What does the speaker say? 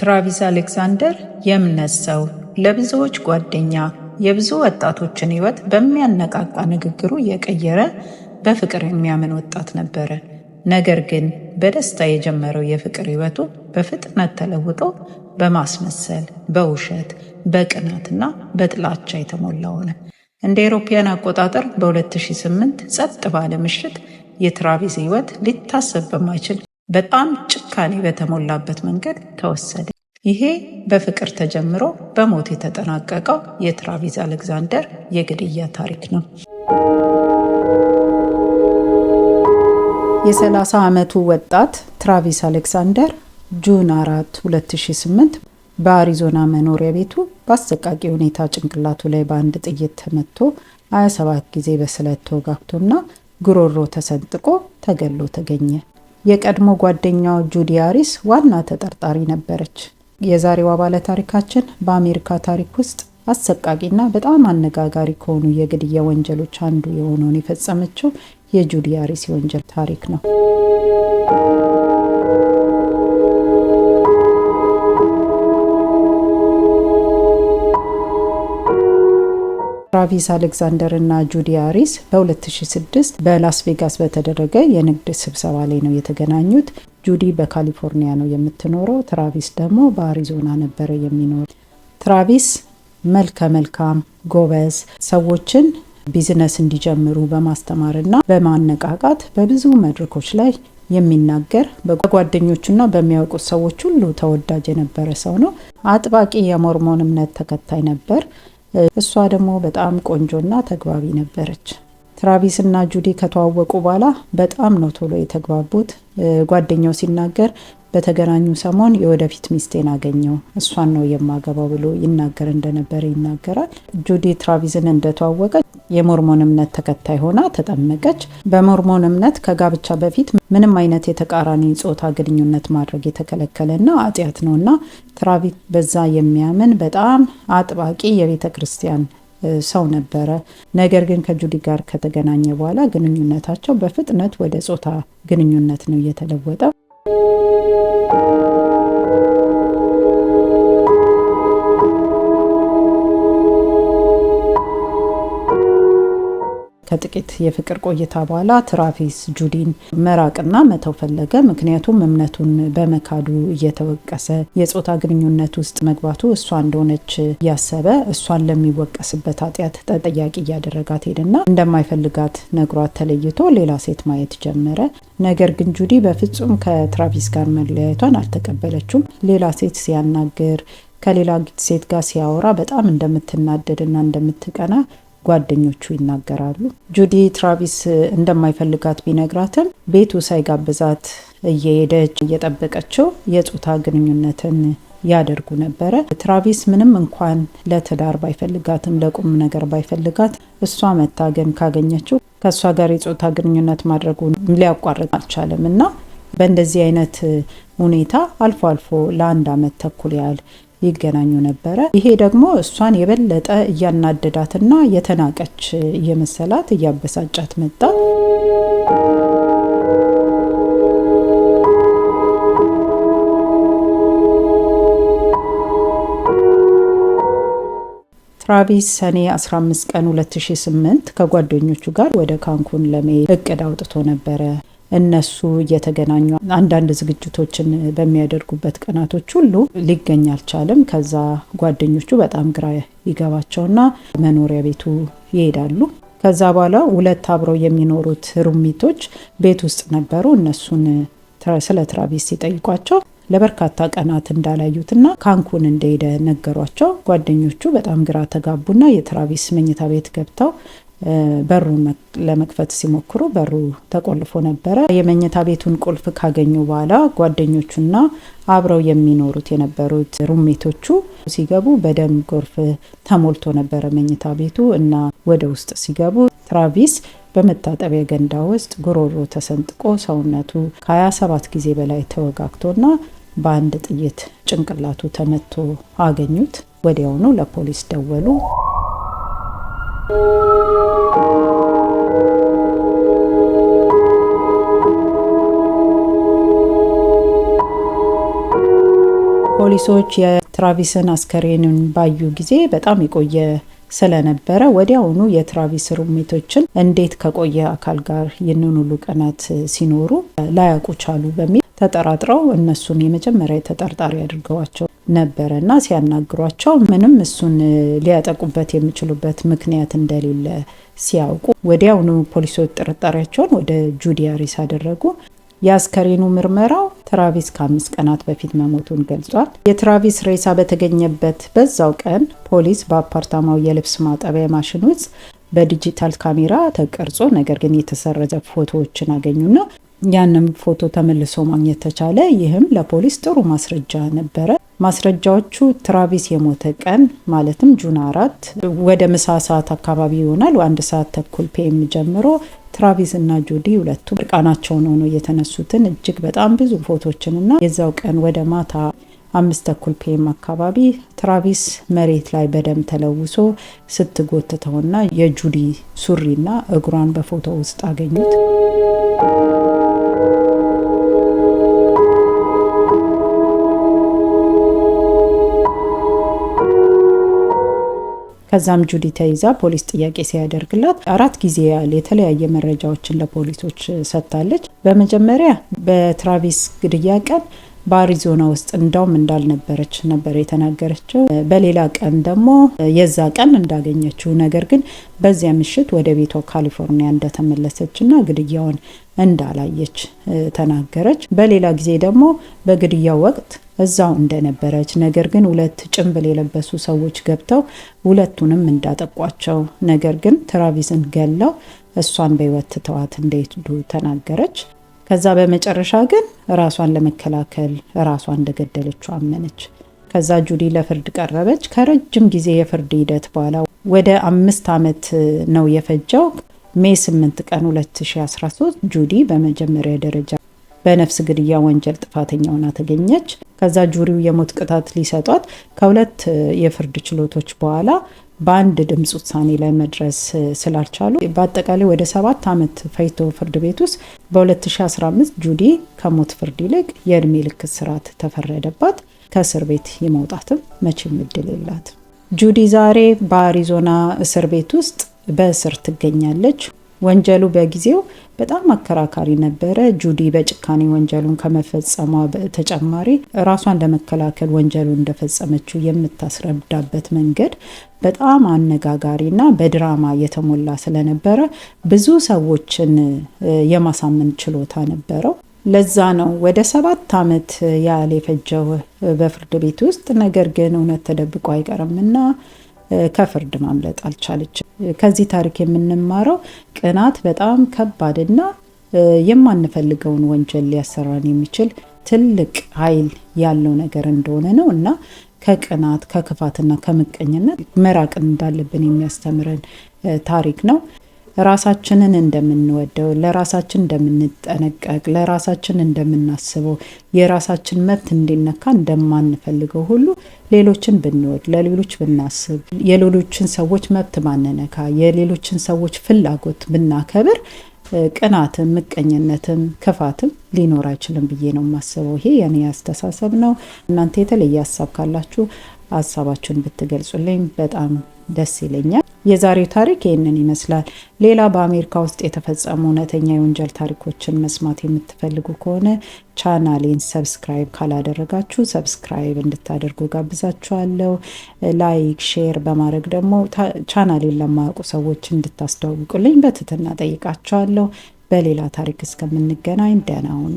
ትራቪስ አሌክዛንደር የእምነት ሰው፣ ለብዙዎች ጓደኛ፣ የብዙ ወጣቶችን ሕይወት በሚያነቃቃ ንግግሩ የቀየረ በፍቅር የሚያምን ወጣት ነበረ። ነገር ግን በደስታ የጀመረው የፍቅር ሕይወቱ በፍጥነት ተለውጦ በማስመሰል፣ በውሸት፣ በቅናትና በጥላቻ የተሞላ ሆነ። እንደ አውሮፓውያን አቆጣጠር በ2008 ጸጥ ባለ ምሽት የትራቪስ ሕይወት ሊታሰብ በማይችል በጣም ጭካኔ በተሞላበት መንገድ ተወሰደ። ይሄ በፍቅር ተጀምሮ በሞት የተጠናቀቀው የትራቪስ አሌክዛንደር የግድያ ታሪክ ነው። የ30 ዓመቱ ወጣት ትራቪስ አሌክዛንደር June 4 2008 በአሪዞና መኖሪያ ቤቱ በአሰቃቂ ሁኔታ ጭንቅላቱ ላይ በአንድ ጥይት ተመቶ 27 ጊዜ በስለት ተወጋግቶና ጉሮሮ ተሰንጥቆ ተገሎ ተገኘ። የቀድሞ ጓደኛው ጁዲ ሃሪስ ዋና ተጠርጣሪ ነበረች። የዛሬዋ ባለ ታሪካችን በአሜሪካ ታሪክ ውስጥ አሰቃቂና በጣም አነጋጋሪ ከሆኑ የግድያ ወንጀሎች አንዱ የሆነውን የፈጸመችው የጁዲ ሃሪስ የወንጀል ታሪክ ነው። ትራቪስ አሌክዛንደር እና ጁዲ ሃሪስ በ2006 በላስ ቬጋስ በተደረገ የንግድ ስብሰባ ላይ ነው የተገናኙት። ጁዲ በካሊፎርኒያ ነው የምትኖረው፣ ትራቪስ ደግሞ በአሪዞና ነበረ የሚኖረው። ትራቪስ መልከ መልካም፣ ጎበዝ፣ ሰዎችን ቢዝነስ እንዲጀምሩ በማስተማርና በማነቃቃት በብዙ መድረኮች ላይ የሚናገር በጓደኞቹና በሚያውቁት ሰዎች ሁሉ ተወዳጅ የነበረ ሰው ነው። አጥባቂ የሞርሞን እምነት ተከታይ ነበር። እሷ ደግሞ በጣም ቆንጆና ተግባቢ ነበረች። ትራቪስ እና ጁዲ ከተዋወቁ በኋላ በጣም ነው ቶሎ የተግባቡት። ጓደኛው ሲናገር በተገናኙ ሰሞን የወደፊት ሚስቴን አገኘው፣ እሷን ነው የማገባው ብሎ ይናገር እንደነበረ ይናገራል። ጁዲ ትራቪስን እንደተዋወቀ የሞርሞን እምነት ተከታይ ሆና ተጠመቀች። በሞርሞን እምነት ከጋብቻ በፊት ምንም አይነት የተቃራኒ ጾታ ግንኙነት ማድረግ የተከለከለና ኃጢአት ነውና ትራቪስ በዛ የሚያምን በጣም አጥባቂ የቤተ ክርስቲያን ሰው ነበረ። ነገር ግን ከጁዲ ጋር ከተገናኘ በኋላ ግንኙነታቸው በፍጥነት ወደ ጾታ ግንኙነት ነው እየተለወጠው። ከጥቂት የፍቅር ቆይታ በኋላ ትራቪስ ጁዲን መራቅና መተው ፈለገ። ምክንያቱም እምነቱን በመካዱ እየተወቀሰ የጾታ ግንኙነት ውስጥ መግባቱ እሷ እንደሆነች እያሰበ እሷን ለሚወቀስበት ኃጢአት ተጠያቂ እያደረጋት ሄደና እንደማይፈልጋት ነግሯት ተለይቶ ሌላ ሴት ማየት ጀመረ። ነገር ግን ጁዲ በፍጹም ከትራቪስ ጋር መለያየቷን አልተቀበለችውም። ሌላ ሴት ሲያናግር ከሌላ ሴት ጋር ሲያወራ በጣም እንደምትናደድና እንደምትቀና ጓደኞቹ ይናገራሉ። ጁዲ ትራቪስ እንደማይፈልጋት ቢነግራትም ቤቱ ሳይጋብዛት እየሄደች እየጠበቀችው የጾታ ግንኙነትን ያደርጉ ነበረ። ትራቪስ ምንም እንኳን ለትዳር ባይፈልጋትም ለቁም ነገር ባይፈልጋት እሷ መታ ግን ካገኘችው ከእሷ ጋር የጾታ ግንኙነት ማድረጉን ሊያቋርጥ አልቻለም እና በእንደዚህ አይነት ሁኔታ አልፎ አልፎ ለአንድ ዓመት ተኩል ያህል ይገናኙ ነበረ። ይሄ ደግሞ እሷን የበለጠ እያናደዳትና የተናቀች እየመሰላት እያበሳጫት መጣ። ትራቪስ ሰኔ 15 ቀን 2008 ከጓደኞቹ ጋር ወደ ካንኩን ለመሄድ እቅድ አውጥቶ ነበረ። እነሱ እየተገናኙ አንዳንድ ዝግጅቶችን በሚያደርጉበት ቀናቶች ሁሉ ሊገኝ አልቻለም። ከዛ ጓደኞቹ በጣም ግራ ይገባቸውና መኖሪያ ቤቱ ይሄዳሉ። ከዛ በኋላ ሁለት አብረው የሚኖሩት roommate ኦች ቤት ውስጥ ነበሩ። እነሱን ስለ ትራቪስ ሲጠይቋቸው ለበርካታ ቀናት እንዳላዩትና ካንኩን እንደሄደ ነገሯቸው። ጓደኞቹ በጣም ግራ ተጋቡና የትራቪስ መኝታ ቤት ገብተው በሩን ለመክፈት ሲሞክሩ በሩ ተቆልፎ ነበረ። የመኝታ ቤቱን ቁልፍ ካገኙ በኋላ ጓደኞቹና አብረው የሚኖሩት የነበሩት roommate ኦቹ ሲገቡ በደም ጎርፍ ተሞልቶ ነበረ መኝታ ቤቱ እና ወደ ውስጥ ሲገቡ ትራቪስ በመታጠቢያ ገንዳ ውስጥ ጉሮሮ ተሰንጥቆ ሰውነቱ ከ27 ጊዜ በላይ ተወጋግቶና በአንድ ጥይት ጭንቅላቱ ተመቶ አገኙት። ወዲያውኑ ለፖሊስ ደወሉ። ፖሊሶች የትራቪስን አስከሬንን ባዩ ጊዜ በጣም የቆየ ስለነበረ ወዲያውኑ የትራቪስ roommate ኦችን እንዴት ከቆየ አካል ጋር ይህንን ሁሉ ቀናት ሲኖሩ ላያውቁ ቻሉ በሚል ተጠራጥረው እነሱን የመጀመሪያ ተጠርጣሪ አድርገዋቸው ነበረ እና ሲያናግሯቸው ምንም እሱን ሊያጠቁበት የሚችሉበት ምክንያት እንደሌለ ሲያውቁ ወዲያውኑ ፖሊሶች ጥርጣሬያቸውን ወደ ጁዲ ሃሪስ አደረጉ። የአስከሬኑ ምርመራው ትራቪስ ከ5 ቀናት በፊት መሞቱን ገልጿል። የትራቪስ ሬሳ በተገኘበት በዛው ቀን ፖሊስ በአፓርታማው የልብስ ማጠቢያ ማሽን ውስጥ በዲጂታል ካሜራ ተቀርጾ ነገር ግን የተሰረዘ ፎቶዎችን አገኙና ያንም ፎቶ ተመልሶ ማግኘት ተቻለ። ይህም ለፖሊስ ጥሩ ማስረጃ ነበረ። ማስረጃዎቹ ትራቪስ የሞተ ቀን ማለትም June 4 ወደ ምሳ ሰዓት አካባቢ ይሆናል፣ 1 ሰዓት ተኩል PM ጀምሮ ትራቪስ እና ጁዲ ሁለቱም እርቃናቸውን ሆነው የተነሱትን እጅግ በጣም ብዙ ፎቶዎችን እና የዛው ቀን ወደ ማታ 5:30 PM አካባቢ ትራቪስ መሬት ላይ በደም ተለውሶ ስትጎትተውና የጁዲ ሱሪና እግሯን በፎቶ ውስጥ አገኙት። ከዛም ጁዲ ተይዛ ፖሊስ ጥያቄ ሲያደርግላት አራት ጊዜ ያህል የተለያየ መረጃዎችን ለፖሊሶች ሰጥታለች። በመጀመሪያ በትራቪስ ግድያ ቀን በአሪዞና ውስጥ እንዳውም እንዳልነበረች ነበር የተናገረችው። በሌላ ቀን ደግሞ የዛ ቀን እንዳገኘችው፣ ነገር ግን በዚያ ምሽት ወደ ቤቷ ካሊፎርኒያ እንደተመለሰች እና ግድያውን እንዳላየች ተናገረች። በሌላ ጊዜ ደግሞ በግድያው ወቅት እዛው እንደነበረች፣ ነገር ግን ሁለት ጭንብል የለበሱ ሰዎች ገብተው ሁለቱንም እንዳጠቋቸው፣ ነገር ግን ትራቪስን ገለው እሷን በሕይወት ትተዋት እንደሄዱ ተናገረች። ከዛ በመጨረሻ ግን ራሷን ለመከላከል ራሷን እንደገደለችው አመነች። ከዛ ጁዲ ለፍርድ ቀረበች። ከረጅም ጊዜ የፍርድ ሂደት በኋላ ወደ 5 ዓመት ነው የፈጀው። May 8 ቀን 2013 ጁዲ በመጀመሪያ ደረጃ በነፍስ ግድያ ወንጀል ጥፋተኛ ሆና ተገኘች። ከዛ jury ው የሞት ቅጣት ሊሰጧት ከሁለት የፍርድ ችሎቶች በኋላ በአንድ ድምፅ ውሳኔ ላይ መድረስ ስላልቻሉ በአጠቃላይ ወደ 7 ዓመት ፈጅቶ ፍርድ ቤት ውስጥ በ2015 ጁዲ ከሞት ፍርድ ይልቅ የእድሜ ልክ እስራት ተፈረደባት። ከእስር ቤት የመውጣትም መቼም እድል የላት። ጁዲ ዛሬ በአሪዞና እስር ቤት ውስጥ በእስር ትገኛለች። ወንጀሉ በጊዜው በጣም አከራካሪ ነበረ። ጁዲ በጭካኔ ወንጀሉን ከመፈጸሟ በተጨማሪ ራሷን ለመከላከል ወንጀሉን እንደፈጸመችው የምታስረዳበት መንገድ በጣም አነጋጋሪና በድራማ የተሞላ ስለነበረ ብዙ ሰዎችን የማሳመን ችሎታ ነበረው። ለዛ ነው ወደ 7 ዓመት ያህል የፈጀው በፍርድ ቤት ውስጥ። ነገር ግን እውነት ተደብቆ አይቀርምና ከፍርድ ማምለጥ አልቻለችም። ከዚህ ታሪክ የምንማረው ቅናት በጣም ከባድና የማንፈልገውን ወንጀል ሊያሰራን የሚችል ትልቅ ኃይል ያለው ነገር እንደሆነ ነው እና ከቅናት፣ ከክፋትና ከምቀኝነት መራቅ እንዳለብን የሚያስተምረን ታሪክ ነው። ራሳችንን እንደምንወደው፣ ለራሳችን እንደምንጠነቀቅ፣ ለራሳችን እንደምናስበው፣ የራሳችን መብት እንዲነካ እንደማንፈልገው ሁሉ ሌሎችን ብንወድ፣ ለሌሎች ብናስብ፣ የሌሎችን ሰዎች መብት ባንነካ፣ የሌሎችን ሰዎች ፍላጎት ብናከብር ቅናትም፣ ምቀኝነትም፣ ክፋትም ሊኖር አይችልም ብዬ ነው የማስበው። ይሄ የኔ አስተሳሰብ ነው። እናንተ የተለየ ሀሳብ ካላችሁ ሀሳባችሁን ብትገልጹልኝ በጣም ደስ ይለኛል። የዛሬው ታሪክ ይህንን ይመስላል። ሌላ በአሜሪካ ውስጥ የተፈጸሙ እውነተኛ የወንጀል ታሪኮችን መስማት የምትፈልጉ ከሆነ ቻናሌን subscribe ካላደረጋችሁ subscribe እንድታደርጉ ጋብዛችኋለሁ። Like፣ share በማድረግ ደግሞ ቻናሌን ለማያውቁ ሰዎች እንድታስተዋውቁልኝ በትህትና ጠይቃችኋለሁ። በሌላ ታሪክ እስከምንገናኝ ደህና ሁኑ።